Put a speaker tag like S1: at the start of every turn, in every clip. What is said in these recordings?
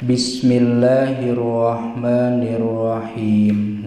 S1: Bismillahirrahmanirrahim.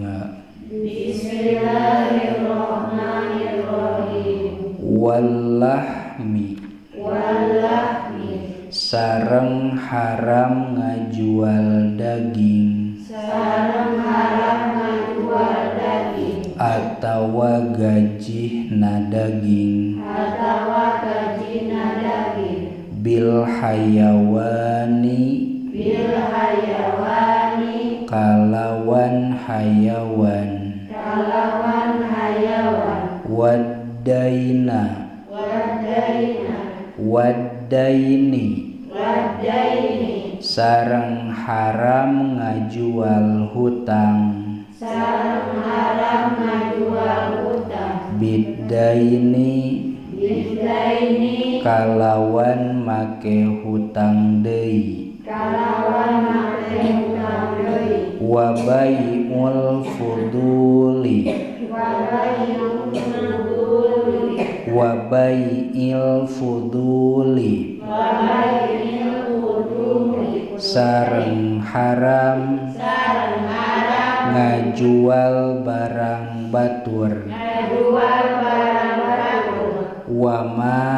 S2: Bismillahirrahmanirrahim.
S1: Wallahmi,
S2: wallahmi,
S1: sareng haram ngajual daging,
S2: sareng haram ngajual daging,
S1: atawa gajihna daging,
S2: atawa gajihna daging,
S1: bil hayawani,
S2: bil hayawani,
S1: kalawan hayawan,
S2: kalawan hayawan,
S1: wadaina,
S2: wadaina,
S1: wadaini,
S2: wadaini,
S1: sareng haram ngajual hutang,
S2: sareng haram ngajual hutang,
S1: bidaini,
S2: bidaini,
S1: kalawan make hutang deui,
S2: kalawan make hutang deui,
S1: wa bai'ul fuduli,
S2: wa bai'ul fuduli,
S1: wa bai'il fuduli,
S2: wa bai'il fuduli,
S1: sareng haram,
S2: sareng haram,
S1: ngajual barang batur,
S2: ngajual barang batur,
S1: wama,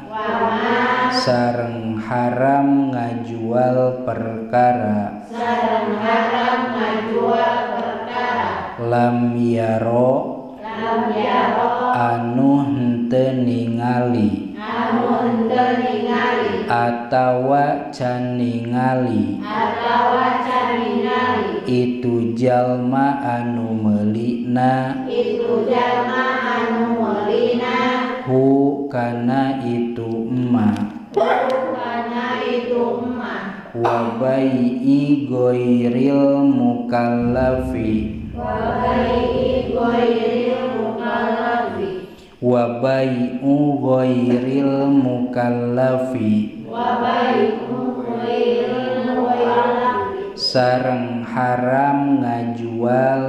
S2: wama,
S1: sareng haram ngajual perkara,
S2: sareng haram ngajual perkara,
S1: lam yaro,
S2: lam yaro,
S1: anu henteu ningali,
S2: anu henteu ningali,
S1: atawa can ningali,
S2: atawa can ningali,
S1: itu jalma anu meulina,
S2: itu jalma anu meulina,
S1: hu kana itu emma,
S2: hu kana itu emma,
S1: wa bai'i ghairil mukallafi,
S2: wa bai'i ghairil mukallafi,
S1: wa bai'u ghairil mukallafi,
S2: wa bai'u ghairil mukallafi,
S1: sareng haram ngajual,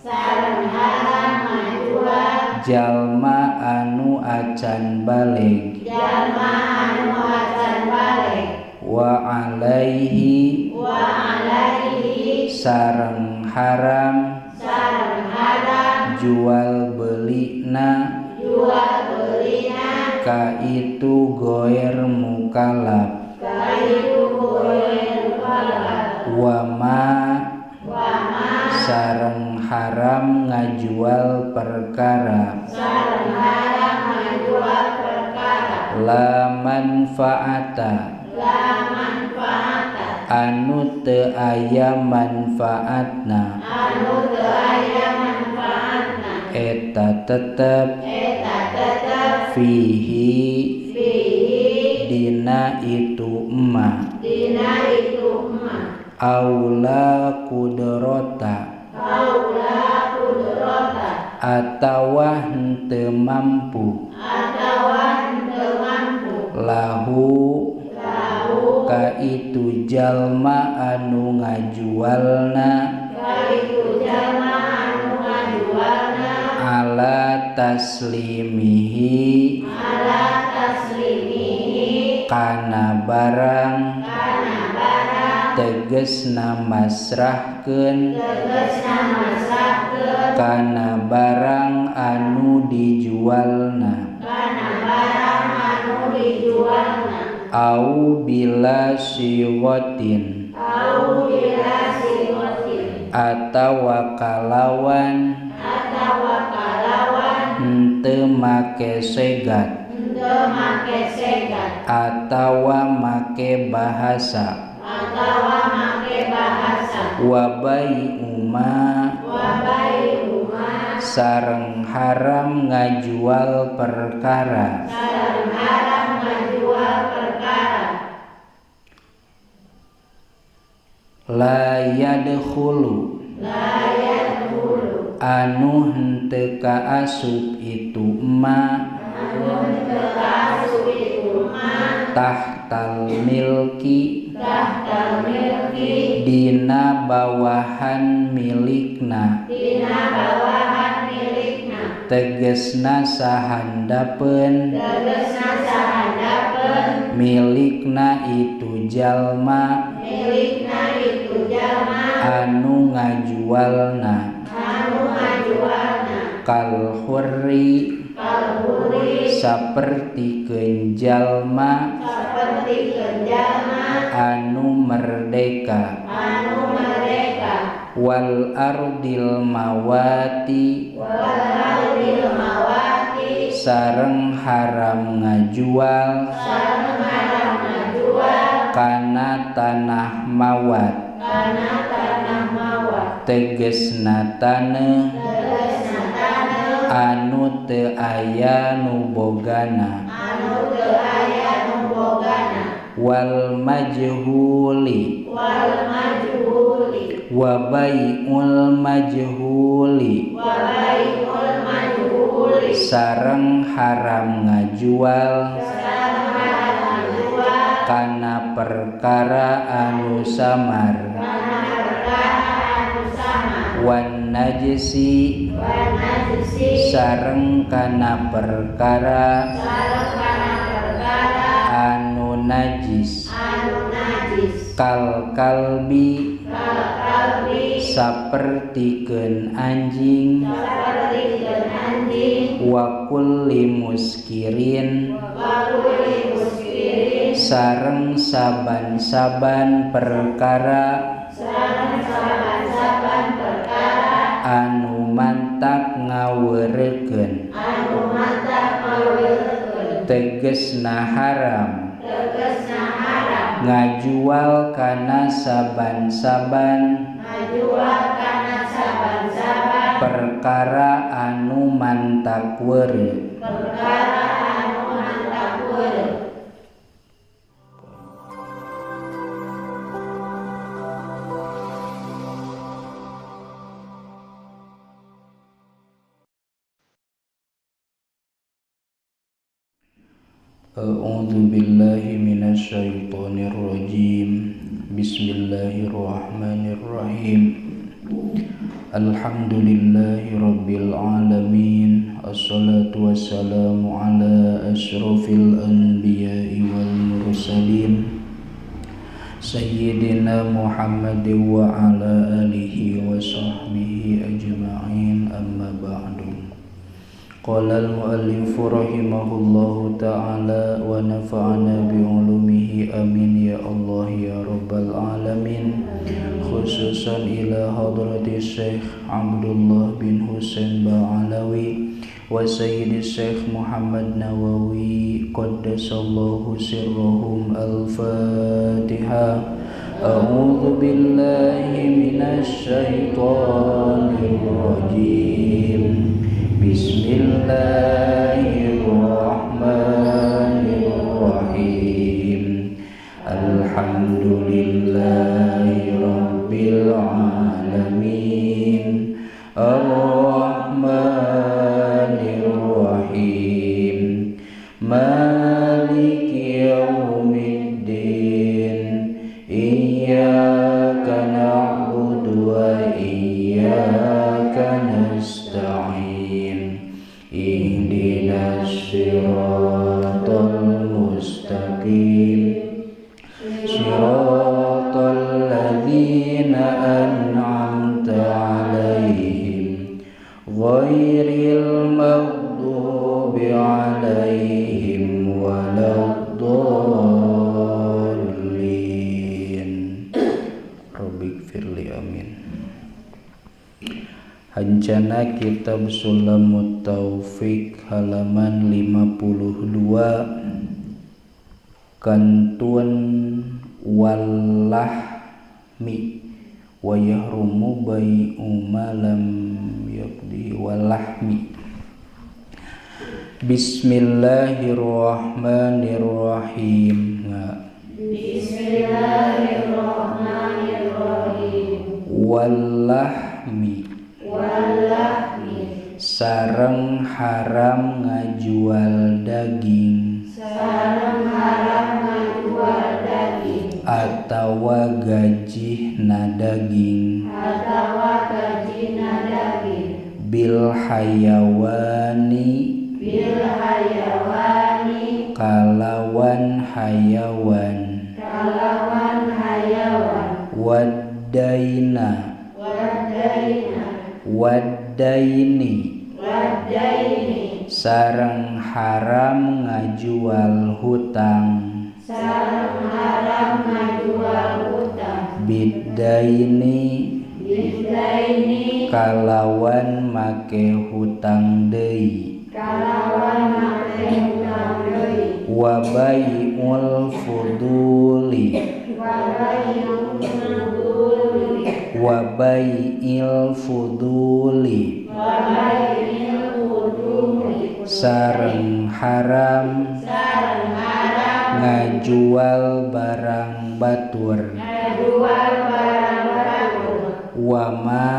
S2: sareng haram ngajual,
S1: jalma anu acan baleg,
S2: jalma anu acan baleg,
S1: wa alaihi,
S2: wa alaihi,
S1: sareng haram,
S2: sareng haram,
S1: jual belina,
S2: jual belina,
S1: ka itu goer mukallaf,
S2: ka itu goer mukallaf,
S1: wama,
S2: wama,
S1: sareng haram ngajual perkara,
S2: sareng haram ngajual perkara,
S1: la manfaata,
S2: la manfaata,
S1: anu teu aya manfaatna,
S2: anu teu aya manfaatna,
S1: eta tetep,
S2: eta tetep,
S1: fihi,
S2: fihi,
S1: dina itu emma,
S2: dina itu emma,
S1: aula kudrata,
S2: aula kudrata,
S1: atawa henteu mampu,
S2: atawa henteu mampu,
S1: lahu,
S2: lahu,
S1: ka itu jalma anu ngajualna,
S2: ka itu jalma anu ngajualna,
S1: ala taslimihi,
S2: ala taslimihi,
S1: kana barang,
S2: kana barang,
S1: tegesna masrahkeun,
S2: tegesna masrahkeun,
S1: kana barang anu dijualna,
S2: kana barang anu dijualna,
S1: au bila siwatin,
S2: au bila siwatin,
S1: atawa kalawan,
S2: atawa kalawan,
S1: henteu make segat,
S2: henteu make segat,
S1: atawa make bahasa,
S2: atawa make bahasa,
S1: wa bai'u ma,
S2: wa bai'u ma,
S1: sareng haram ngajual perkara,
S2: sareng haram ngajual perkara,
S1: la yadkhulu,
S2: la yadkhulu,
S1: anu henteu kaasup itu ma,
S2: anu henteu kaasup itu ma,
S1: tahtal milki,
S2: tahtal milki,
S1: dina bawahan milikna,
S2: dina bawahan milikna,
S1: tegesna sahandapeun,
S2: tegesna sahandapeun,
S1: milikna itu jalma, anu ngajualna kal hurri sapertikeun jalma anu merdeka wal ardil mawati sareng haram ngajual kana tanah mawat tegesna taneuh anu teu aya nu bogana wal majhuli wa bai'ul majhuli sareng haram ngajual kana perkara anu samar wan najisi sareng kana perkara anu najis kal kalbi sapertikeun anjing wa kulli muskirin sareng saban-saban perkara anu mantak ngaweurekeun tegesna haram ngajual kana saban-saban perkara anu mantak weureu. A'udzu billahi minasyaitonir rajim. Bismillahirrahmanirrahim. Alhamdulillahi rabbil alamin. Assalatu wassalamu ala asyrafil anbiya'i wal mursalin sayyidina Muhammadin wa ala alihi wa sahbihi ajma'in. Amma ba'du. Qala al-muallif rahimahullahu ta'ala wa nafa'ana bi'ulumihi amin ya Allah ya rabbal alamin. Khususan ila hadrati Syekh Abdullah bin Husain Ba'alawi wa Sayyidi Syekh Muhammad Nawawi qaddasallahu sirrahum. Al-Fatihah. A'udzu billahi minasy syaithanir rajim. Bismillahirrahmanirrahim. Alhamdulillahi rabbil alamin. Arrahmanir rahim. Maliki yaumiddin. Iyyaka na'budu wa iyyaka nasta'in. Ihdinas siratal mustaqim. Siratal ladzina an'amta 'alaihim ghairil maghdubi 'alaihim waladdallin. Rabbighfirli, amin. Hancana Kitab Sulamut Taufik halaman 52 kantun walahmi wa yahrumu bai'u ma lam yaqdi walahmi. Bismillahirrahmanirrahim.
S2: Bismillahirrahmanirrahim.
S1: Walahmi sareng haram ngajual daging,
S2: sareng haram ngajual daging,
S1: atawa gajihna daging,
S2: atawa gajihna daging,
S1: bil hayawani,
S2: bil hayawani,
S1: kalawan hayawan,
S2: kalawan hayawan,
S1: Wadaina wadaini sareng haram ngajual hutang bidaini kalawan make hutang deui wa bai'ul fuduli wa bai'il fuduli sareng haram ngajual barang batur wama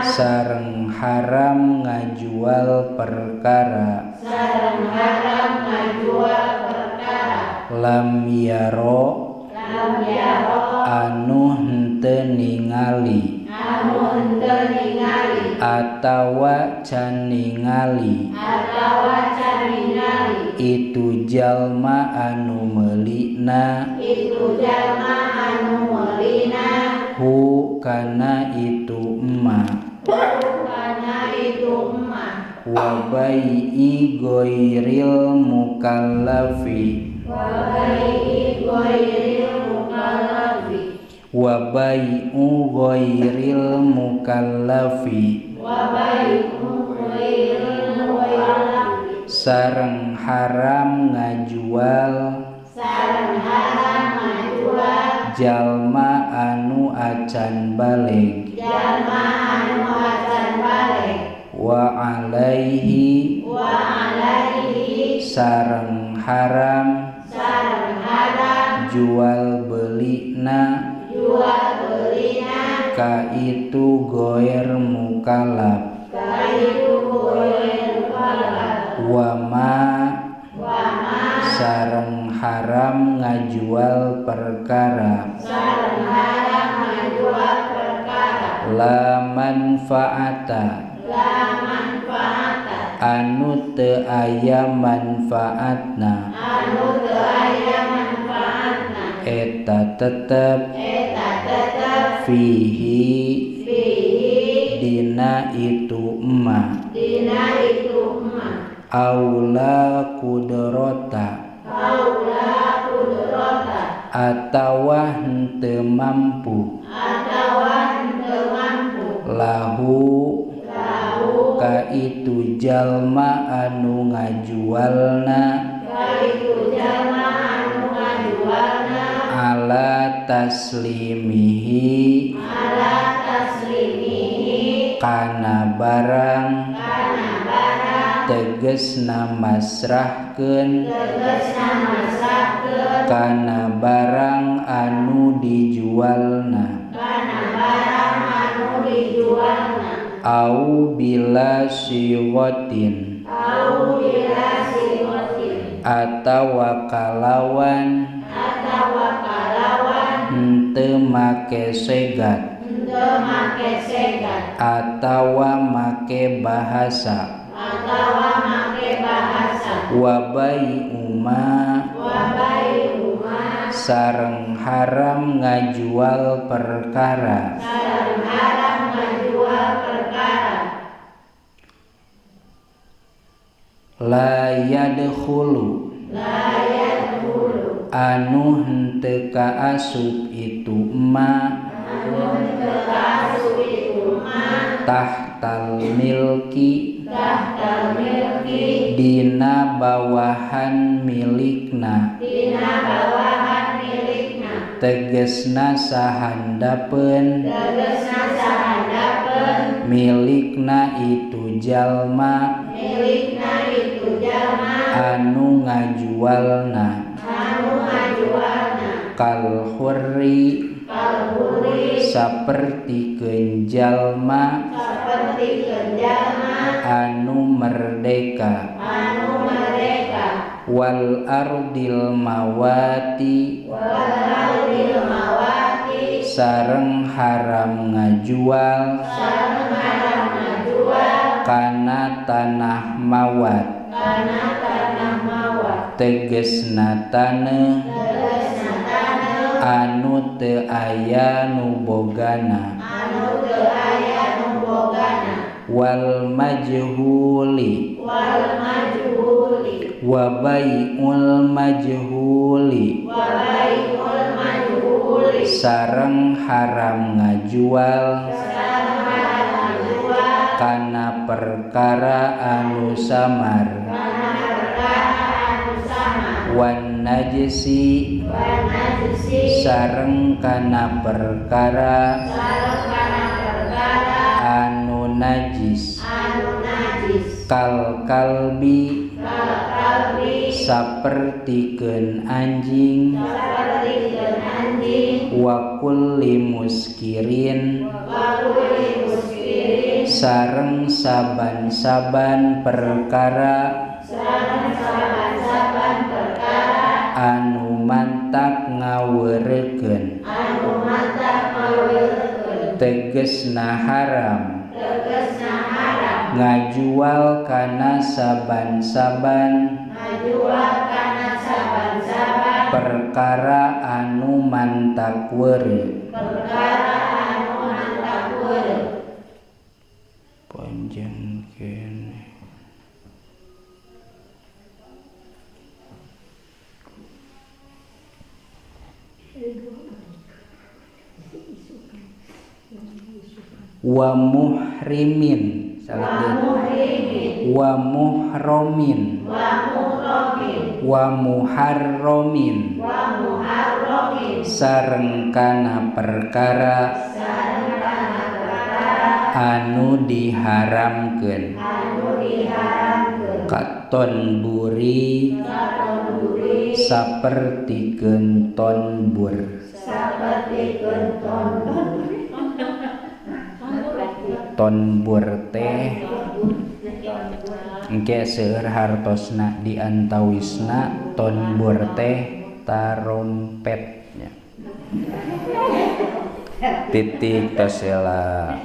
S1: sareng haram ngajual perkara lam yaro anu henteu ningali atawa can ningali itu jalma anu meulina hu kana itu emma wa bai'i ghairil mukallafi wa bai'u ghairil mukallafi sareng haram ngajual jalma anu acan baleg wa alaihi sareng haram jual belina ka itu goer mukallaf wa ma sareng haram ngajual perkara la manfaata anu teu aya manfaatna eta tetep fihi dina itu emma aula kudrata atawa henteu mampu lahu ka itu jalma anu ngajualna ala taslimihi kana barang tegesna masrahkeun kana barang anu dijualna au bila siwatin atawa kalawan henteu make segat atawa make bahasa wa bai'u ma sareng haram ngajual perkara la yadkhulu anu henteu kaasup itu ma tahtal milki dina bawahan milikna tegesna sahandapeun milikna itu jalma anu ngajualna kal hurri sapertikeun jalma anu merdeka wal ardil mawati sareng haram ngajual kana tanah mawat tegesna taneuh Anu teu aya nu bogana. Wal majhuli. Wa bai'ul majhuli. Sareng haram ngajual kana perkara anu samar. Wan najisi sareng kana perkara anu najis. Kal kalbi sapertikeun anjing. Wa kulli muskirin sareng saban-saban perkara anu mantak ngaweurekeun tegesna haram ngajual kana saban-saban perkara anu mantak weureu. Panjang kene. Wa muhrimin wa muhromin wa muharromin sareng kana perkara anu diharamkeun katon buri sapertikeun tonbur. Tonbur teh engke seueur hartosna di antawisna tonbur teh tarompet nya. Titik tos heula.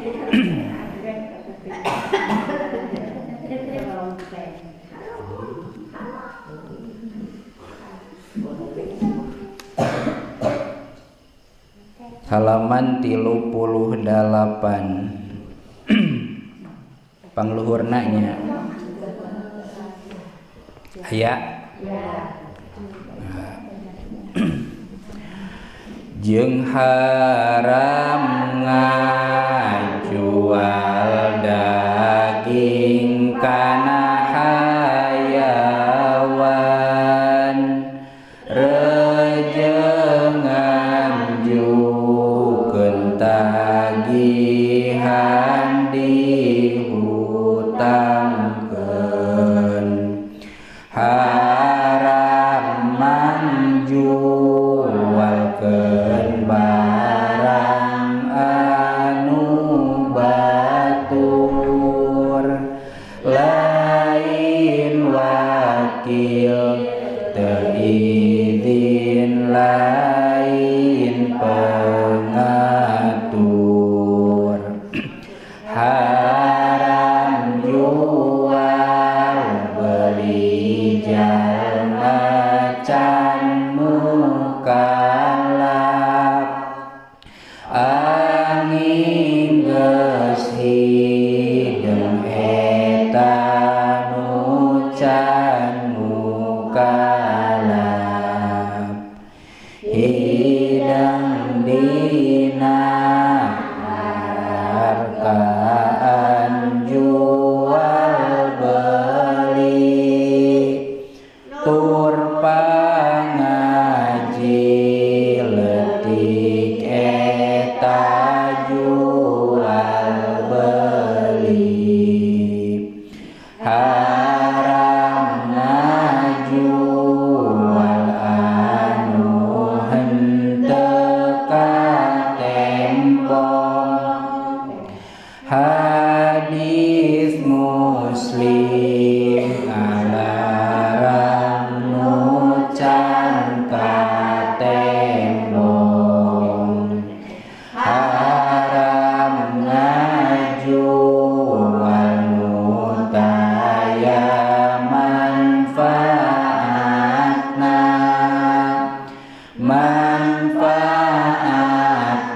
S1: Halaman 38. Pangluhurna nya. Aya. Jeung haram ngajual daging kana hayawan rejengan jukeun tagihan dihutangkeun haram mangjualkeun barang anu batil.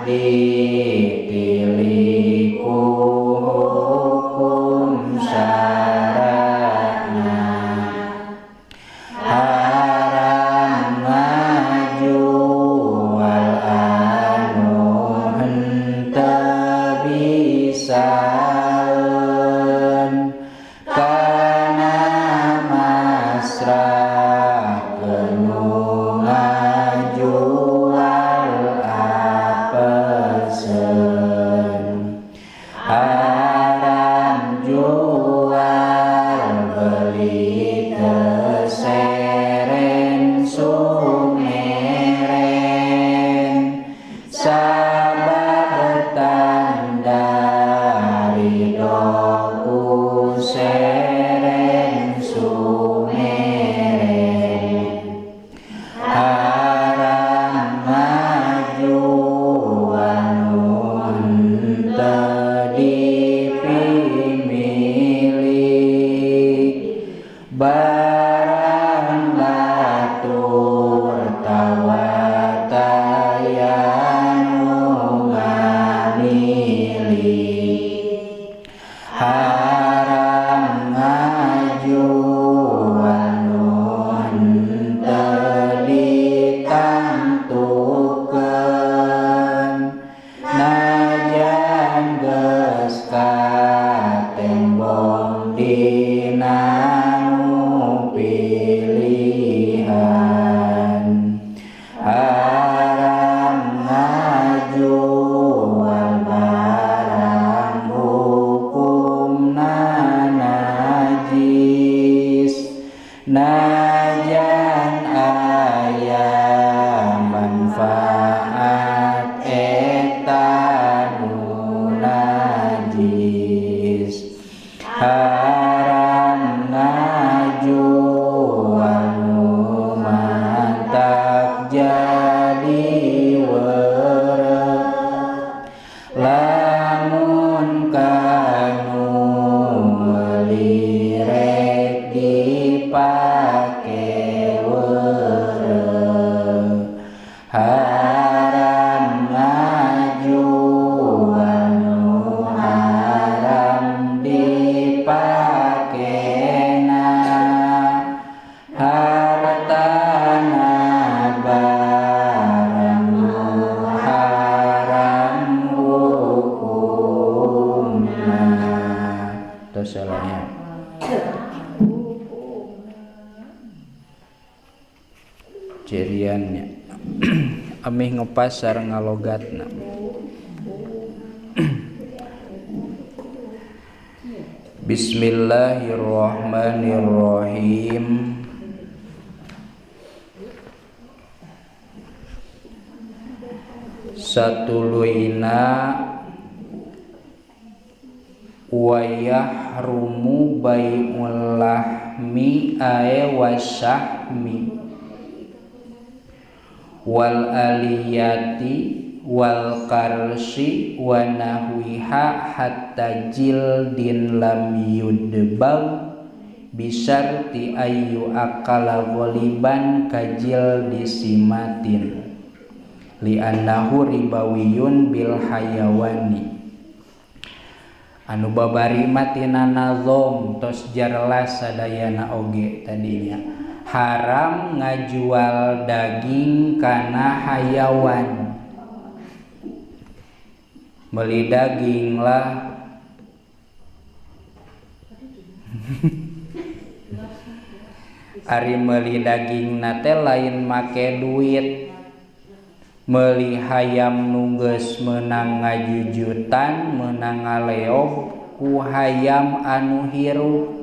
S1: ditilik ku hukum syarana haram ngajual anu henteu bisaeun kana masrah nu ngajual apesen haram jual beli teu seren sumeren sabab tanda ridho ku seren sumeren haram ngajual nu henteu dipimilik barang batur tawataya nu ngamilik haram ngajual nu henteu ditangtukeun najan geus katembong dina nu pilihan haram ngajual barang hukumna najis najan aya manfaat eta nu najis haram ngajual nu matak jadi werek lamun kanu meuli rek dipake werek haram ngajual nu haram dipakena hartana barang nu haram hukumna. Tos salahnya ciriannya amih ngepas sareng ngalogatna. Bismillahirrahmanirrahim. Satuluyna wa yahrumu bai'ul lahmi ae wasahmi wal aliyati wal karsi wa nahwiha hatta jildin lam yudbau bisarti ayu akala ghaliban kajil disimatin li'annahu ribawiyun bil hayawani. Anu babari matina nazom tos jarlas sadayana oge tadinya haram ngajual daging kana hayawan, beli daging lah ari meuli daging nate lain make duit, meuli hayam nu geus meunang ngajujutan meunang ngaleob ku hayam anu hirup.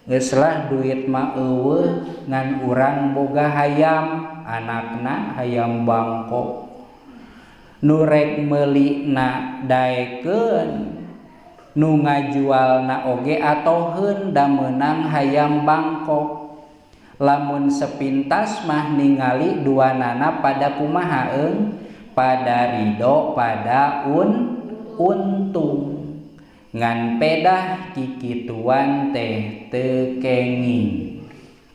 S1: Geus lah duit mah eueuh ngan urang boga hayam anakna hayam bangkok nu rek meulina daekeun nu ngajualna oge atoheun da meunang hayam bangkok. Lamun sepintas mah ningali duanana pada kumaha eung pada ridho pada untung ngan pedah kikituan teh teu kenging.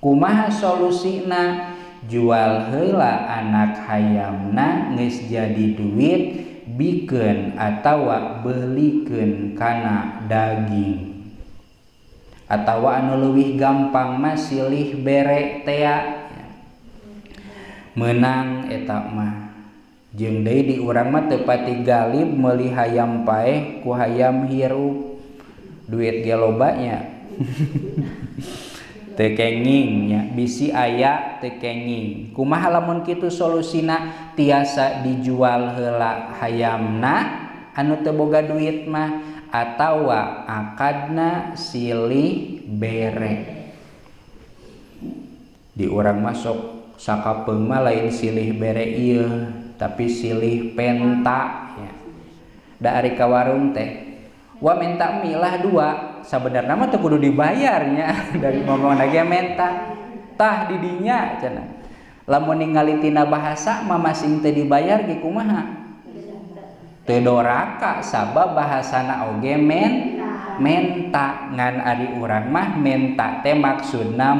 S1: Kumaha solusina? Jual heula anak hayamna geus jadi duit bikeun atawa belikeun kana daging. Atawa anu leuwih gampang mah silih bere tea. Menang eta mah. Jeung deui di urang mah teu pati galib meuli hayam paeh ku hayam hirup. Duit ge loba nya. Teu kenging nya, bisi aya teu kenging. Kumaha lamun kitu solusina tiasa dijual heula hayamna anu teu boga duit mah atawa akadna silih bere. Di urang mah sok sakapeung mah lain silih bere ieu tapi silih penta nya. Da ari ka warung teh wa menta mie lah dua, sabenerna mah teu kudu dibayarnya dari ngomong lagi menta tah didinya cenah. Lamun ningali tina bahasa mah masing teu dibayar ge kumaha? Teu doraka sabab bahasana oge menta ngan ari urang mah menta teh maksudna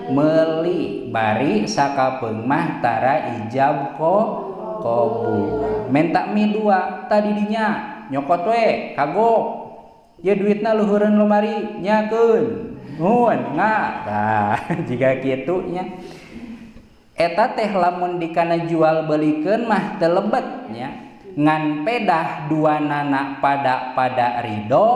S1: meuli bari sakapeung mah tara ijab qabul. Menta mie dua tah didinya nyokot we kagok ya duitna luhureun lomari nyakeun nuhun nga tah jiga kitu nya. Eta teh lamun dikana jual belikeun mah teu lebet nya, ngan pedah dua nana pada ridho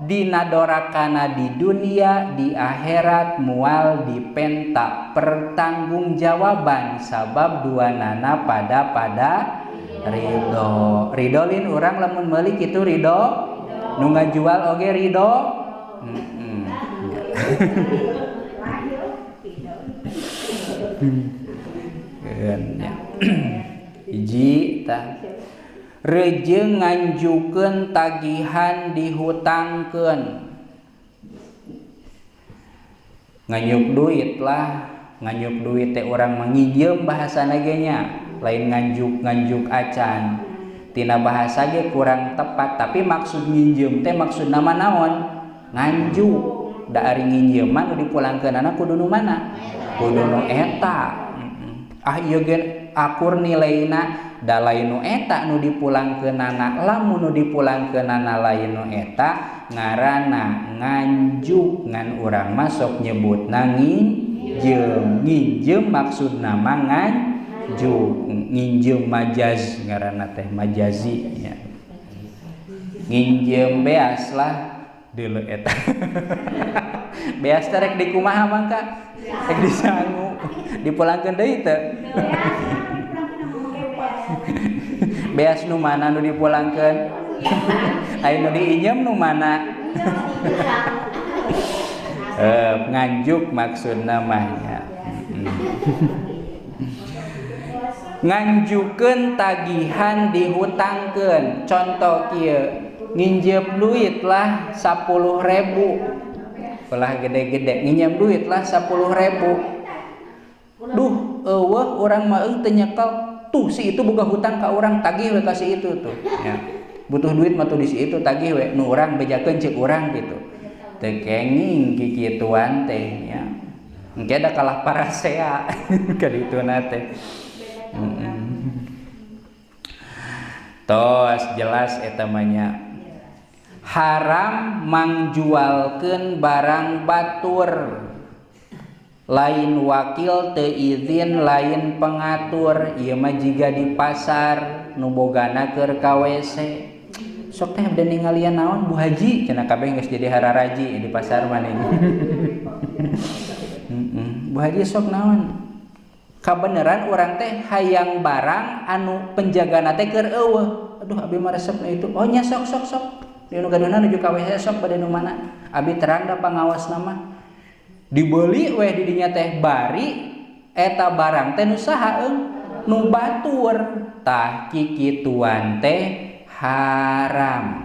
S1: dina dorakana di dunia di akhirat mual dipenta pertanggungjawaban sabab dua nana pada ridho. Ridho lin urang lamun meuli kitu ridho, nu ngajual oge ridho. Hiji tah rejeung nganjukeun tagihan dihutangkeun. Nganyuk duit lah, nganyuk duit teh urang manginjem bahasana ge nya, lain nganjuk-nganjuk acan. Tina bahasa ge kurang tepat, tapi maksud nginjem teh maksud nama naon? Nganjuk. Da ari nginjem mah nu dipulangkeunana kudu nu mana? Kudu nu eta. Ah ieu ge akur nilaina da lain nu eta nu dipulangkeunana, lamun nu dipulangkeunana lain nu eta ngaranna nganjuk, ngan urang mah sok nyebutna nginjem. Nginjem maksudna mah nganjuk, nginjem majaz ngaranna teh majazi nya. Nginjem beas lah deuleu eta. Beas teh rek dikumaha mangka? Rek disangu, dipulangkeun deui teu? Beas nu mana nu dipulangkeun? Aya nu diinjem nu mana? Nganjuk maksudna mah nya. Nganjukeun tagihan dihutangkeun. Contoh kieu, nginjem duit lah 10.000. Belah gede-gede nginjem duit lah 10.000. Duh, eueuh urang mah teu nyekel. Tuh si itu boga hutang ka urang, tagih we ka si itu tuh. Ya. Butuh duit mah tuh di si itu tagih we, nu urang bejakeun ceuk urang gitu. Teu kenging kikituan teh nya. Engke da kalah parasea ka dituna teh. Tos jelas eta mah nya. Haram mangjualkeun barang batur. Lain wakil teu izin, lain pengatur. Ieu mah jiga di pasar nu bogana keur ka WC. Sok teh abdi ningalian naon Bu Haji cenah kabeh geus jadi hararaji di pasar mah nih. Bu Haji sok naon? Kabeneran urang teh hayang barang anu penjagana teh keur eueuh. Aduh abi mah resepna itu. Oh nya sok sok sok. Di nu gaduhna nuju ka WC sok bade nu mana? Abi terang da pangawasna mah. Dibeli weh di dinya teh bari eta barang teh nu saha eung? Nu batur. Tah kikituan teh haram.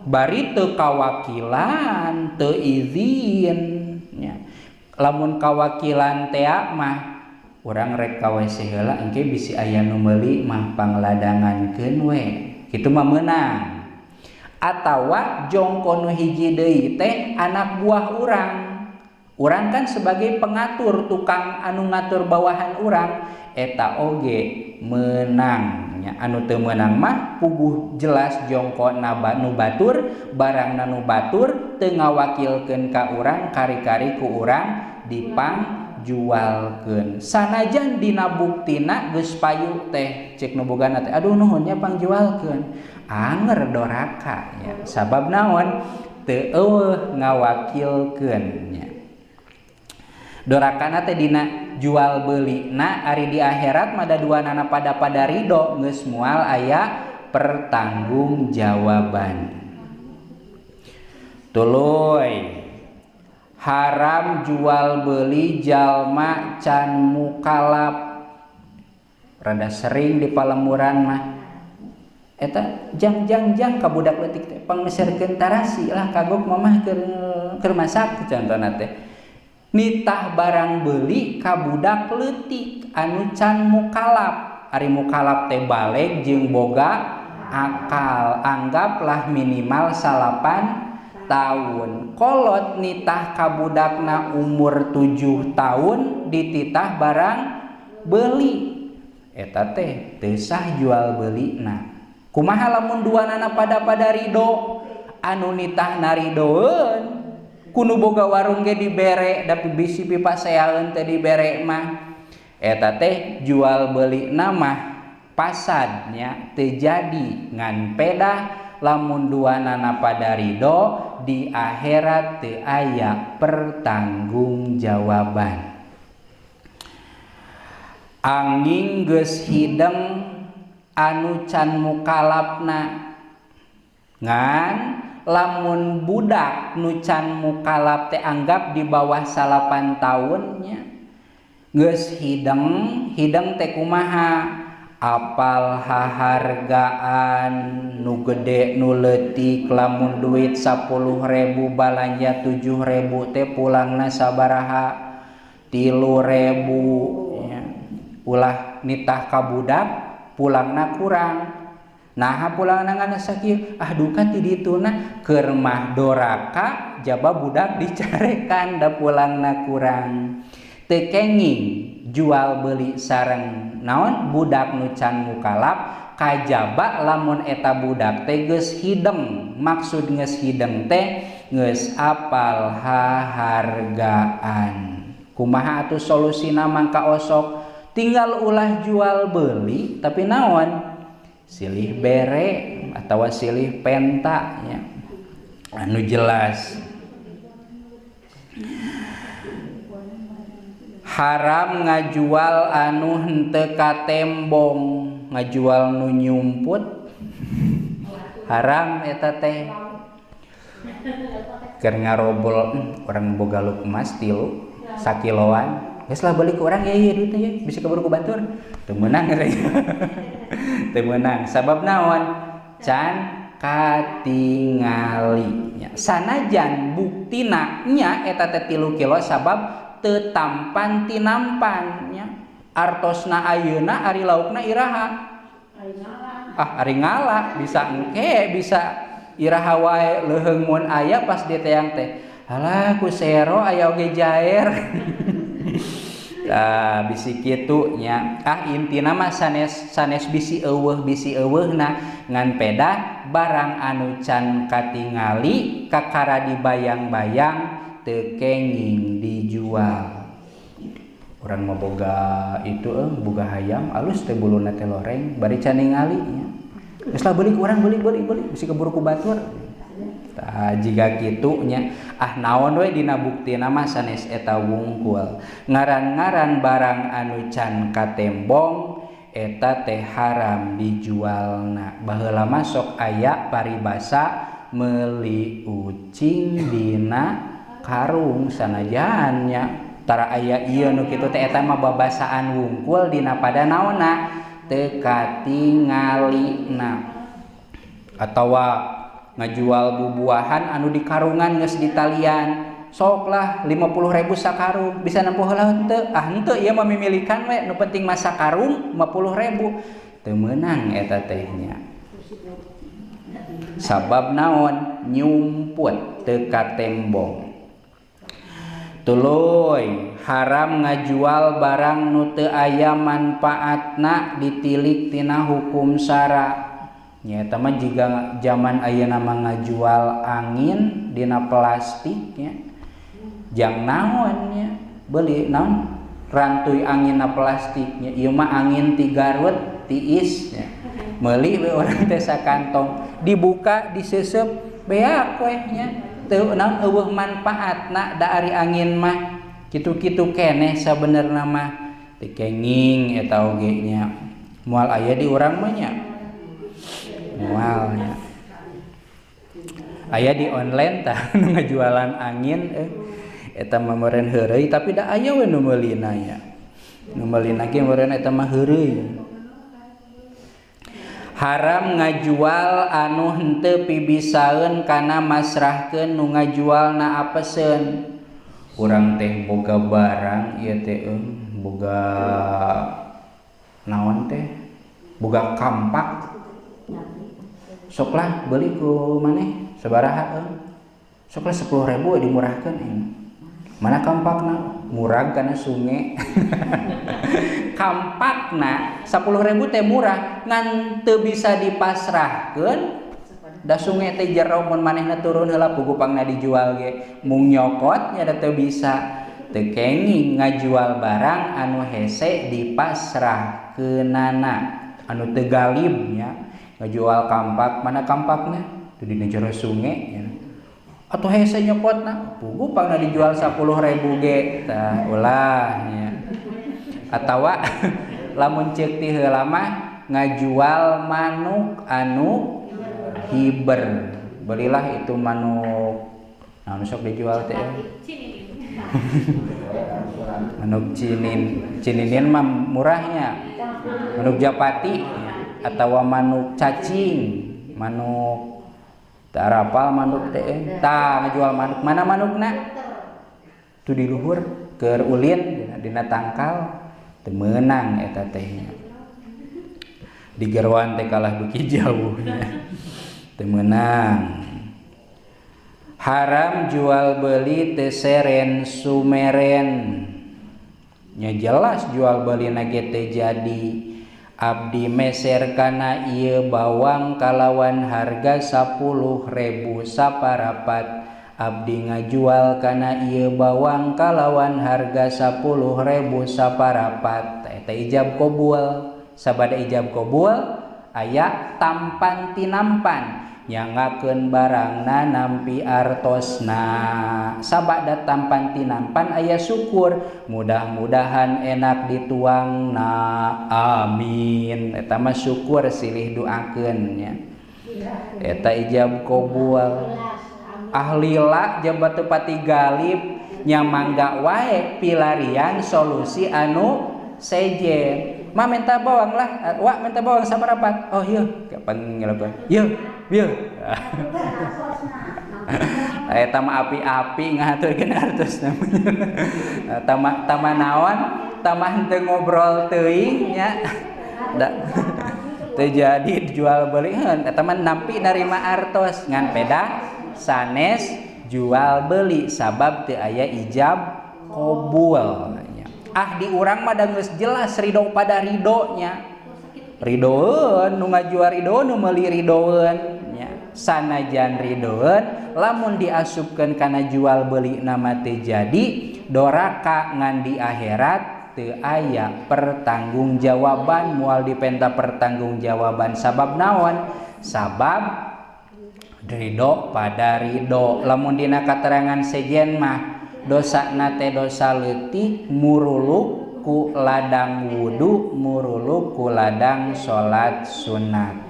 S1: Bari teu kawakilan, teu izin nya. Lamun kawakilan teh mah urang rek ka WC heula engke bisi aya nu meuli mah pangladangankeun we. Kitu mah meunang. Atawa jongko nu hiji deui teh anak buah urang. Urang kan sebagai pengatur tukang anu ngatur bawahan urang eta oge menang nya. Anu teu meunang mah puguh jelas jongko nu batur barangna nu batur teu ngawakilkeun ka urang kari-kari ku urang dipangjualkeun sanajan dina buktina geus payu teh cek nu bogana teh aduh nuhun nya pangjualkeun anger doraka nya sabab naon teu eueuh ngawakilkeun nya. Dorakana teh dina jual beli na ari di akhirat mah da duanana pada ridho geus moal aya pertanggungjawaban. Tuluy haram jual beli jalma can mukalaf. Rada sering di palemuran mah eta jang jang jang ka budak leutik teh pangmeserkeun tarasi lah kagok mamah keur masak contohna teh. Nitah barang beli ka budak leutik anu can mukalaf. Ari mukalaf teh baleg jeung boga akal, anggaplah minimal 9 tahun. Kolot nitah ka budakna umur 7 tahun dititah barang beli eta teh teu sah jual belina. Kumaha lamun duanana pada ridho anu nitahna ridoeun kunu boga warung ge dibere tapi bisi pipaseaeun teh dibere mah eta teh jual beli nama pasadnya teu jadi ngan pedah lamun duanana pada ridho di akhirat teu aya pertanggungjawaban. Angin geus hideng anu can mukalafna ngan lamun budak nu can mukalaf teh anggap di bawah 9 tahunnya geus hideng hideng teh kumaha apal hahargaan nu gede nu leutik lamun duit 10.000 balanja 7.000 teh pulangna sabaraha 3.000 nya. Ulah nitah ka budak pulangna kurang. Nah pulangna ngan sakieu ah duka ti dituna keur mah doraka jaba budak dicarekan da pulangna kurang. Teu kenging jual beli sareng naon budak nu can mukalaf kajaba lamun eta budak teh geus hideng. Maksud geus hideng teh geus apal hahargaan. Kumaha atuh solusina mangka osok tinggal ulah jual beli tapi naon silih bere atau silih penta nya anu jelas. Haram ngajual anu henteu katembong, ngajual nu nyumput haram eta teh. Keur ngarobol urang boga luk emas 3 sakiloan geus lah beli ku urang ya ieu duitna ya bisa kaburu ku batur teu meunang teu meunang sabab naon can katingali nya. Sanajan buktina nya eta teh 3 kilo sabab teu tampan tinampan nya. Artosna ayeuna ari laukna iraha ah ari ngala bisa engke bisa iraha wae leuheung mun aya pas diteang teh halah ku sero aya oge jaer. Tah bisi kitu nya. Ah intina mah sanes sanes bisi eueuh na ngan pedah barang anu can katingali kakara dibayang-bayang teu kenging dijual. Urang mah boga itu boga hayam alus teh buluna teh loreng bari can ningali nya. Geus lah beli ku urang beli bisi keburu ku batur. Tah jiga kitu nya. Ah naon we dina buktina mah sanes eta wungkul. Ngaran-ngaran barang anu can katembong eta teh haram dijualna. Baheula mah sok aya paribasa meuli ucing dina karung sanajan nya. Tara aya ieu nu kitu teh eta mah babasaan wungkul dina pada naonna teu katingalina. Atawa ngajual bubuahan anu di karungan geus ditalian sok lah 50.000 sakarung bisa nempuh heula henteu ah henteu ieu mah mimilikan we nu penting mah sakarung 50.000 teu meunang eta teh nya. Sabab naon nyumput teu katembong. Tuluy haram ngajual barang nu teu aya manfaatna ditilik tina hukum syara. Nya eta mah jiga zaman ayeuna mah ngajual angin dina plastik nya. Jang naon nya beli naon rantuy anginna plastik nya, ieu mah angin ti Garut tiis nya. Meuli we urang teh sakantong dibuka diseuseup beak we nya. Teu naon eueuh manfaatna da ari angin mah kitu-kitu keneh sabenerna mah teu kenging eta oge nya. Moal aya di urang mah nya. Moal nya. Aya di online tah nu ngajualan angin eta mah meureun heureuy tapi da aya we nu meulina nya. Nu meulina ge meureun eta mah heureuy. Haram ngajual anu henteu pibisaeun kana masrahkeun nu ngajualna apeseun. Urang teh boga barang ieu teh boga naon teh? Boga kampak. Sok lah beuli ku maneh sabaraha Sok lah 10.000 dimurahkeun Mana kampakna? Murag kana sungai. Kampakna 10.000 teh murah ngan teu bisa dipasrahkeun. Da sungai teh jero mun manehna turun heula pugu pangna dijual ge. Mung nyokot nya da teu bisa. Teu kenging ngajual barang anu hese dipasrahkeunana. Anu teu galib nya. Ngajual kampak, mana kampakna? Teu dina jero sungai nya. Atau hese nyokotna pugu pangna dijual 10.000 ge tah ulah nya. Atawa lamun ceuk ti heula mah ngajual manuk anu hiber. Belilah itu manuk naon sok dijual teh manuk cinin, cininin mah murahnya. Manuk japati atawa manuk cacing, manuk tarapal manuk teh tah ngajual manuk mana manukna tu di luhur keur ulin dina tangkal teu meunang eta teh nya. Di gerwan teh kalah beuki jauh nya teu meunang. Haram jual beli teu seren sumeren nya jelas jual beli na ge teu jadi. Abdi meser kana ieu bawang kalawan harga 10.000 saparapat. Abdi ngajual kana ieu bawang kalawan harga 10.000 saparapat. Eta ijab qabul. Sabada ijab qabul aya tampan tinampan nyangakeun barangna nampi artosna. Sabada tampan tinampan aya syukur, mudah-mudahan enak dituangna, amin. Eta mah syukur silih doakeun nya. Eta ijab qabul. Ahlila jabat pati galib nya mangga wae pilarian solusi anu sejen. Ma minta bawang lah, wa minta bawang saparapat. Oh iya, kapan ngelakuan? Iya, iya. Eta mah api-api ngahaturkeun artos namanya. Tama tama naon, tama henteu ngobrol teuing nya. Da teu jadi jual beli heun, eta mah nampi narima artos ngan peda sanes jual beli sabab teu aya ijab qabul. Ah di urang mah da geus jelas ridho pada ridhonya. Ridoeun nu ngajual ridoeun nu meuli ridoeun nya. Sanajan ridoeun lamun diasupkeun kana jual beli nama teu jadi doraka ngan di akhirat teu aya pertanggungjawaban, moal dipenta pertanggungjawaban sabab naon? Sabab ridho pada ridho. Lamun dina katerangan sejen mah dosa nate dosa leutik muruluk ku ladang wudu, muruluk ku ladang salat sunat.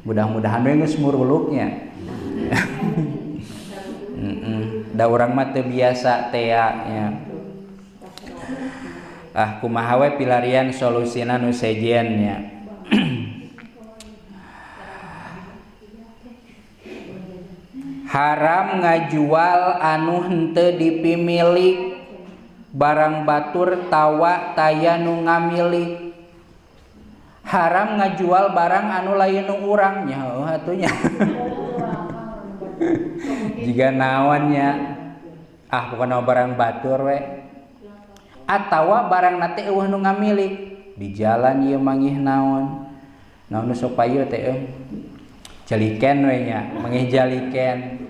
S1: Mudah-mudahan we geus muruluknya. Da urang mah teu biasa tea nya. Ah kumaha we pilarian solusina nu sejen nya. Haram ngajual anu henteu dipimilik, barang batur tawa taya nu ngamilik. Haram ngajual barang anu lain nu urang nya heuh atuh nya. Jiga naon nya. Ah bukan barang batur we. Atawa barang na teh eueuh nu ngamilik di jalan ieu manggih naon. Naon nu sok payu teh euy. Jaliken we nya, manggih jaliken.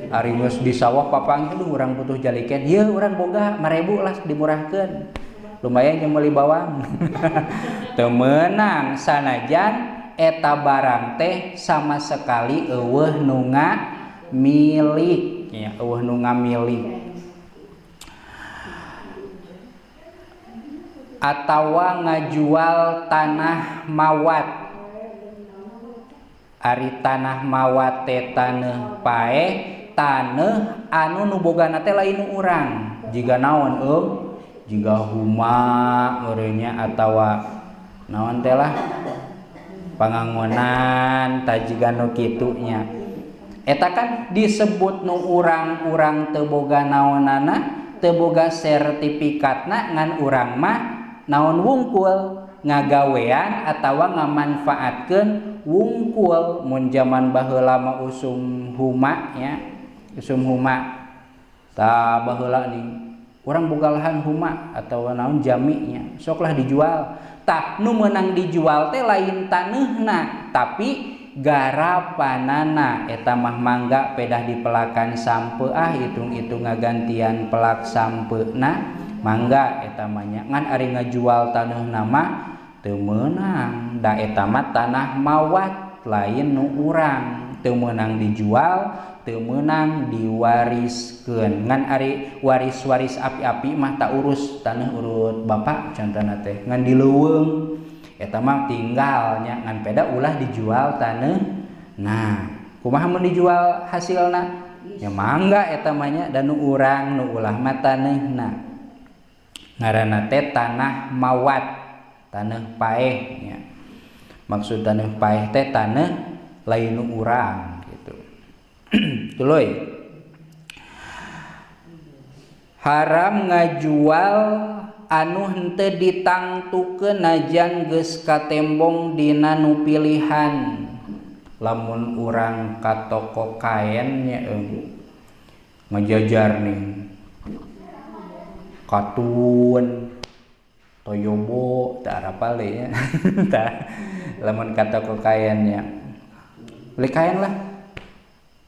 S1: Ari geus di sawah papanggih aduh urang butuh jaliken. Ieu urang boga 5.000 lah dimurahkeun. Lumayan jeung meuli bawang. Teu meunang sanajan eta barang teh sama sekali eueuh nu ngamilik nya, eueuh nu ngamilik. Atawa ngajual tanah mawat. Ari tanah mawat teh taneuh paeh, taneuh anu nu bogana teh lain nu urang. Jiga naon eung? Jiga huma meureunnya atawa naon teh lah pangangonan tah jiga nu kitu nya. Eta kan disebut nu urang-urang teu boga naonana, teu boga sertifikatna ngan urang mah naon wungkul ngagawean atawa ngamanfaatkeun wungkul. Mun jaman baheula mah usum huma nya, usum huma tah baheula nih urang boga lahan huma atawa naon jaminya sok lah dijual. Tah nu meunang dijual teh lain taneuhna tapi garapanana. Eta mah mangga pedah dipelakan sampe, ah hitung-hitung ngagantian pelak sampeuna mangga eta mah nya. Ngan ari ngajual taneuhna mah teu meunang, da eta mah tanah mawat lain nu urang, teu meunang dijual, teu meunang diwariskeun. Ngan ari waris-waris api-api mah tak urus tanah urut bapak contohna teh, ngan di leuweung eta mah tinggal nya, ngan peda ulah dijual taneuh. Nah kumaha mun dijual hasilna ya mangga eta mah nya, da nu urang nu ulah mah taneuhna. Ngaranna teh tanah mawat, taneuh paeh nya. Maksud taneuh paeh teh taneuh lain nu urang gitu. Tuluy haram ngajual anu henteu ditangtukeun najan geus katembong dina nu pilihan. Lamun urang ka toko kaen nya eung ngajajar nih katun toyobo teu arapal deui nya. Tah lamun ka toko kaen nya beli kaen lah,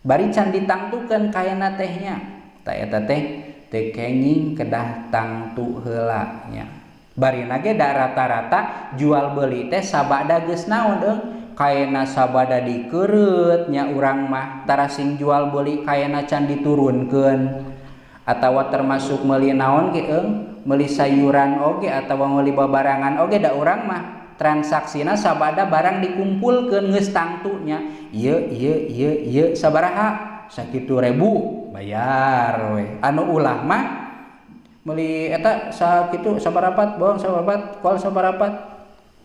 S1: bari can ditangtukeun kaenna teh nya, tah eta teh teu kenging kedah tangtu heula nya. Barina ge da rata-rata jual beli teh sabada geus naon deung kaena sabada dikeureut nya urang mah tara sing jual beli kaena can diturunkeun. Atawa termasuk meuli naon ge eung, meuli sayuran oge atawa meuli babarangan oge da urang mah transaksina sabada barang dikumpulkeun geus tangtunya. Ieu ieu ieu ieu sabaraha sakitu ribu bayar we. Anu ulah mah meuli eta sakitu sabarapat bawang sabarapat kol sabarapat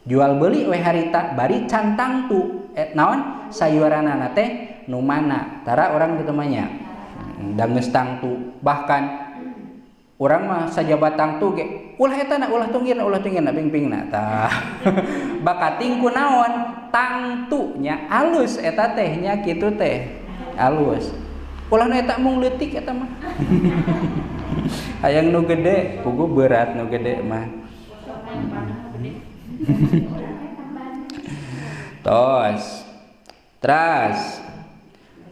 S1: jual beli we harita bari can tangtu naon sayuranana teh nu mana tara urang kitu mah nya. Da geus tangtu bahkan urang mah sajabat tangtu ge ulah eta na ulah tunggirna pingpingna tah. Bakating ku naon tangtunya alus eta teh nya kitu teh alus. Ulah nu eta mung leutik eta mah. Hayang nu gede puguh berat nu gede mah. Tos teras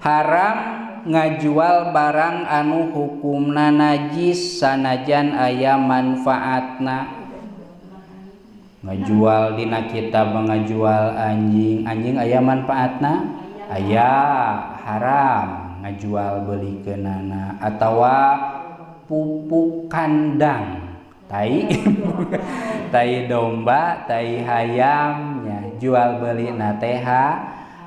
S1: haram ngajual barang anu hukumna najis sanajan aya manfaatna. Ngajual dina kitab ngajual anjing, anjing aya manfaatna? Aya, haram ngajual belikeunana. Atawa pupuk kandang, tai tai domba, tai hayam nya, jual belina teh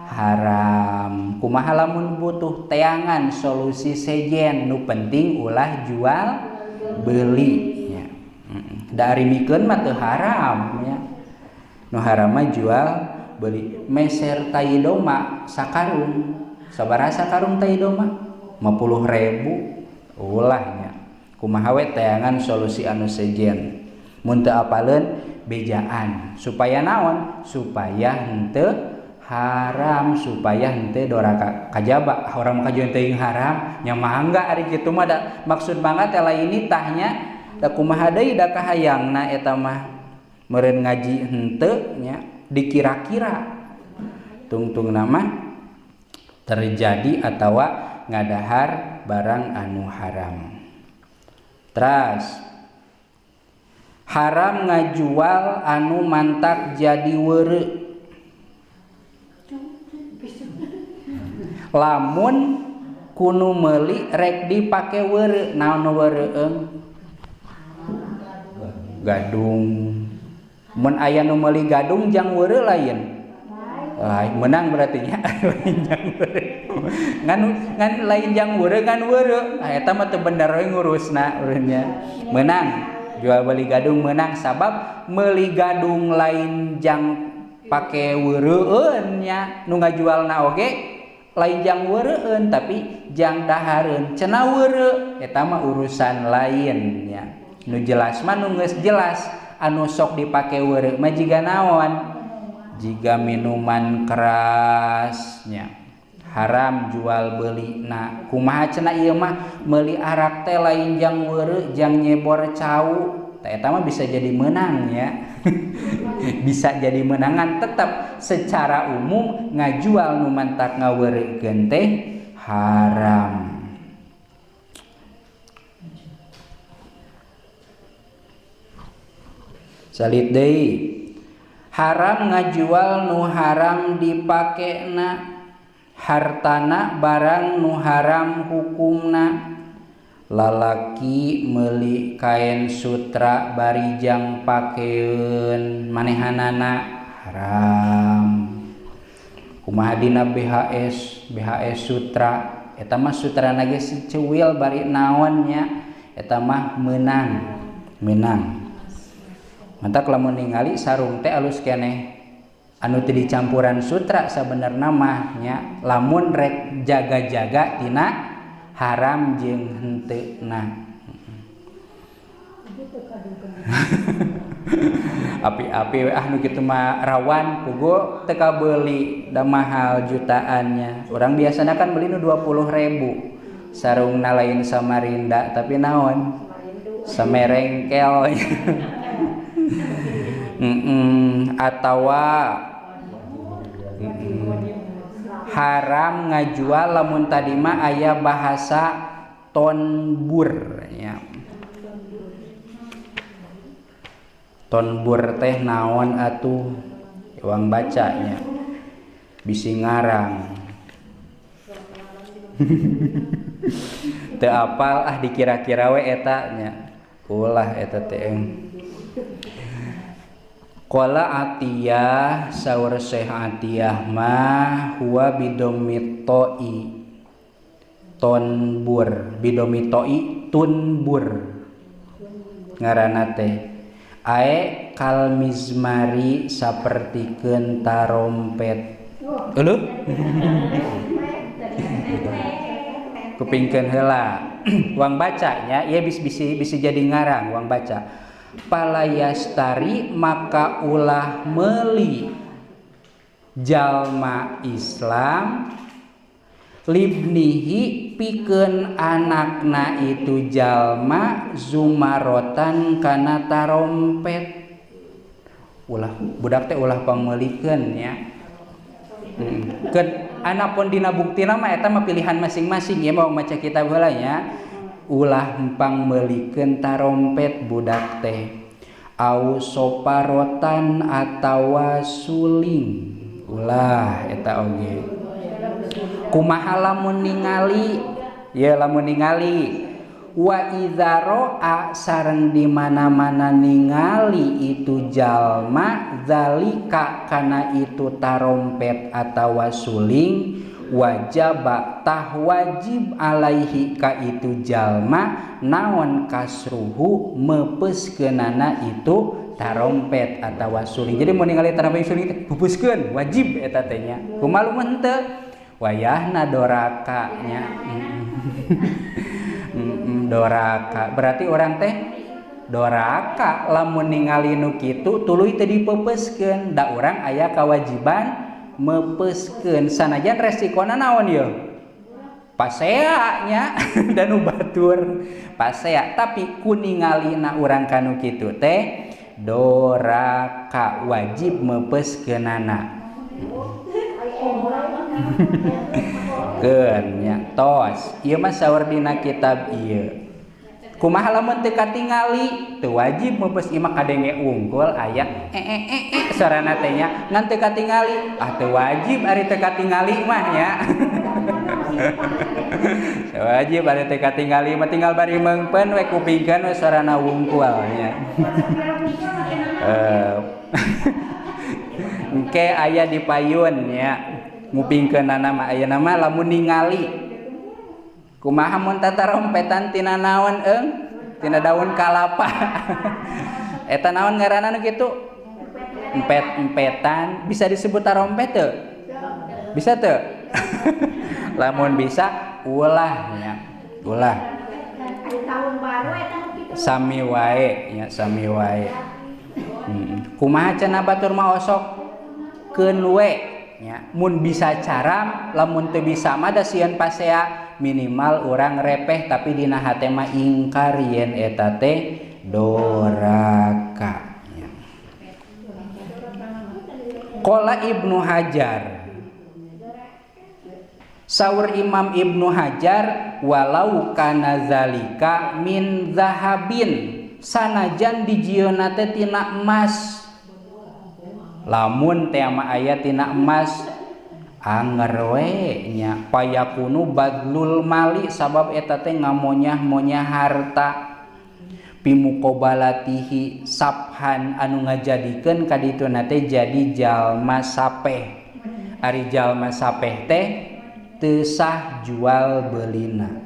S1: haram. Kumaha lamun butuh teangan solusi sejen, nu penting ulah jual beli nya. Da ari mikeun mah teu haram nya. Nu haram mah jual beli. Meser tai domba sakarung, sabaraha sakarung tai domba? 50.000 ulah nya. Kumaha we teangan solusi anu sejen. Mun teu apaleun bejaan supaya naon? Supaya henteu Haram supaya henteu doraka kajaba orang mah teuing haram nya mangga ari kitu mah da maksud mangga teh lain nitahnya da kumaha deui da kahayangna eta mah meureun ngaji henteu nya dikira-kira tungtungna mah terjadi atawa ngadahar barang anu haram. Teras haram ngajual anu mantak jadi weureu lamun kunu meuli rek dipake weureu naon nu weureueung gadung mun aya nu meuli gadung jang weureu lain lain menang berarti nya lain jang weureu ngan ngan lain jang weureu ngan weureu eta mah teu bener we ngurusna urangnya menang jual beli gadung menang sabab meuli gadung lain jang pake weureueun nya nu ngajualna oge lain jang weureueun tapi jang dahareun cenah weureu eta mah urusan lain nya nu jelas mah nu geus jelas anu sok dipake weureu mah jiga naon jiga minuman keras nya haram jual beli na kumaha cenah ieu mah meuli arak teh lain jang weureu jang nyebor cau tah eta mah bisa jadi menang ya. Bisa jadi menangan tetap secara umum ngajual nu mantak ngaweurekeun teh haram. Salit deui haram ngajual nu haram dipakena hartana barang nu haram hukumna. Lalaki meuli kain sutra barijang pakeun manehanana haram. Kumaha dina BHS BHS sutra eta mah sutrana ge siceuwil bari naon nya eta mah meunang meunang. Mantak lamun ningali sarung teh alus keneh anu teu dicampuran sutra sabenerna mah nya lamun rek jaga-jaga tina haram jeung henteuna. Api-api we ah nu kitu mah rawan pugo teu kabeuli da mahal jutaannya. Urang biasana kan beli nu 20.000. Sarungna lain Samarinda tapi naon? Samerengkel. Atawa haram ngajual lamun tadi mah aya bahasa tonbur ya. Tonbur teh naon atuh uang bacanya bisi ngarang. Teu apal ah dikira-kira we eta nya ulah eta teh. Qala Atiyah saur Syekh Atiyah mah huwa bidomitoi tonbur bidomitoi tunbur ngaranna teh ae kalmizmari sapertikeun tarompet euleuh kupingkeun heula wang bacanya ieu bisi jadi ngarang wang baca palayastari maka ulah meuli jalma Islam libnihi pikeun anakna itu jalma zumarotan kana tarompet ulah budak teh ulah pangmeulikeun nya. Keun anapun dina buktina mah eta mah pilihan masing-masing ya mau maca kitab heula nya. Ulah pangmeulikeun tarompet budak teh au soparotan atawa suling ulah eta oge kumaha lamun ningali ya lamun ningali wa idza ra'a sareng di mana-mana ningali itu jalma zalika kana itu tarompet atawa suling wajaba tah wajib alaihi ka itu jalma naon kasruhu mepeuskeunana itu tarompet atawa suling. Jadi mun ningali tarompet suling teh pupeuskeun wajib eta teh nya. Kumaha lamun henteu wayahna doraka nya. Doraka berarti orang teh doraka lamun ningali nu kitu tuluy teu dipepeuskeun da urang aya kewajiban Mepeuskeun sanajan resikona naon ieu? Pasea nya dan batur pasea, tapi kuningalina urang kanu kitu teh doraka, wajib mepeuskeunana. Keun nya tos ieu mah saur dina kitab ieu. Kumaha lamun teu katingali? Teu wajib meupes ieu mah kadenge unggul aya e sorana teh nya, ngan teu katingali. Ah teu wajib ari teu katingali mah nya. Teu wajib ari teu katingali mah tinggal bari meungpeun we kupingkeun we sorana wungkul nya. Engke aya di payun nya ngupingkeunana mah ayeuna mah lamun ningali. Kumaha mun tatarompetan tina naon eung? Tina daun kalapa. Eta naon ngaranna nu kitu? Empet-empetan, bisa disebut tarompet teu? Bisa teu? Lamun bisa ulah nya. Ulah. Sami wae nya, sami wae. Kumaha cenah batur mah osok keun we nya. Mun bisa caram, lamun teu bisa mah da sieun pasea, minimal orang repeh tapi dina hate mah ingkar yen eta teh doraka. Qala Ibnu Hajar, saur Imam Ibnu Hajar, walau kana zalika min zahabin, sanajan dijieunna teh tina emas, lamun teh mah aya tina emas anger we nya, payakunu badlul mali, sabab eta teh ngamonyah-monyah harta, pimuqobalatihi saphan anu ngajadikeun ka dituna teh jadi jalma sapeh. Ari jalma sapeh teh teu sah jual belina.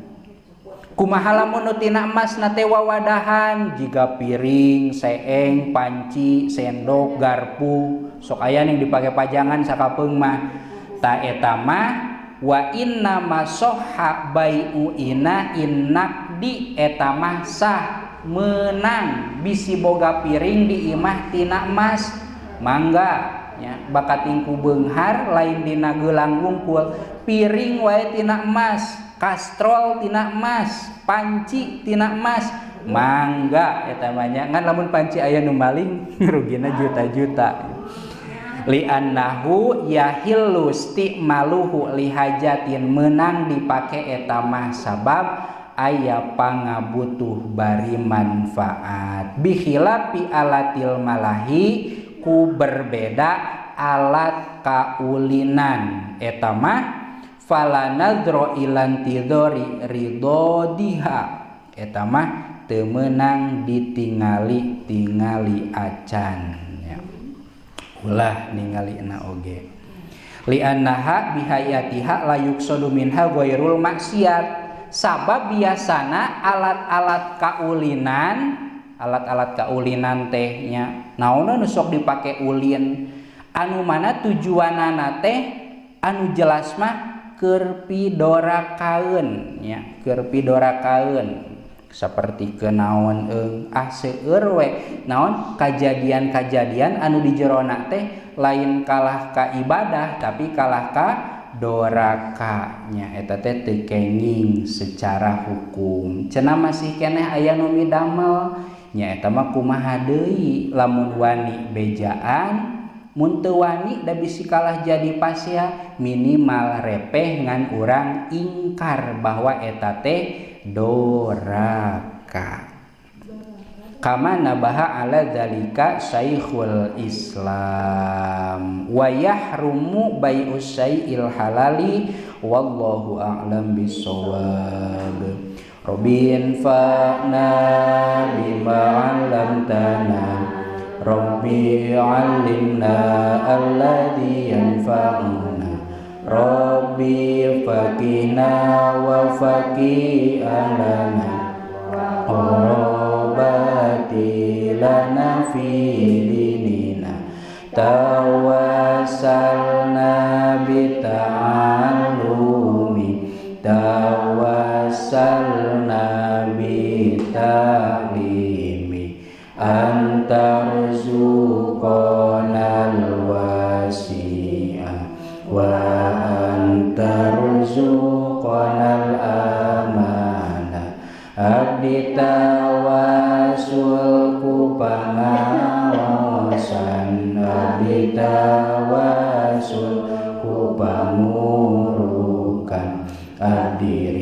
S1: Kumaha lamun nu tina emas na teh wawadahan jiga piring, seeng, panci, sendok, garpu, sok aya ning dipake pajangan sakapeung mah. Ta eta mah wa inna masoha bai'u ina innaqdi, eta mah sah menang bisi boga piring di imah tina emas mangga nya, bakating ku beunghar lain dina geulang wungkul, piring wae tina emas, kastrol tina emas, panci tina emas mangga eta mah nya. Ngan lamun panci aya nu maling rugina juta-juta. Li'annahu yahillu isti'maluhu lihajatin, menang dipake eta mah sabab aya pangabutuh bari manfaat. Bikhilafi alatil malahi, ku berbeda alat kaulinan eta mah fala nadro ilantidori ridodiha, eta mah teu meunang ditingali tingali acan ya. Ulah ningalina oge. Li'annaha bihayatiha la yuqsadu minha ghairul maksiat, sabab biasana alat-alat kaulinan, teh nya naonna nu sok dipake ulin, anu mana tujuanana teh anu jelas mah keur pidorakaeun nya, keur pidorakaeun seperti kenaon eung ah seueur we naon kajadian-kajadian anu di jerona teh lain kalah ka ibadah tapi kalah ka doraka nya, eta teh teu kenging secara hukum. Cenah masih keneh aya nu midamel nya, eta mah kumaha deui lamun wani bejaan, mun teu wani da bisi kalah jadi pasea, minimal repeh ngan urang ingkar bahwa eta teh doraka. Kama nabaha ala dzalika Syekhul Islam wa yahrumu bai'us syai'il halali wallahu a'lam bissawab. Rabbin fa'na bima 'allamtana, Rabbi 'allimna alladhi yanfa'una, Rabbi faqina wa faqi alana, Rabati lana fi dinina, tawassalna bita'allumi, tawassalna bita'limi, antarzuqanal wasi'a warzuqnal amanah. Abdi tawasul ku pangaosan, abdi tawasul ku pamurukan, abdi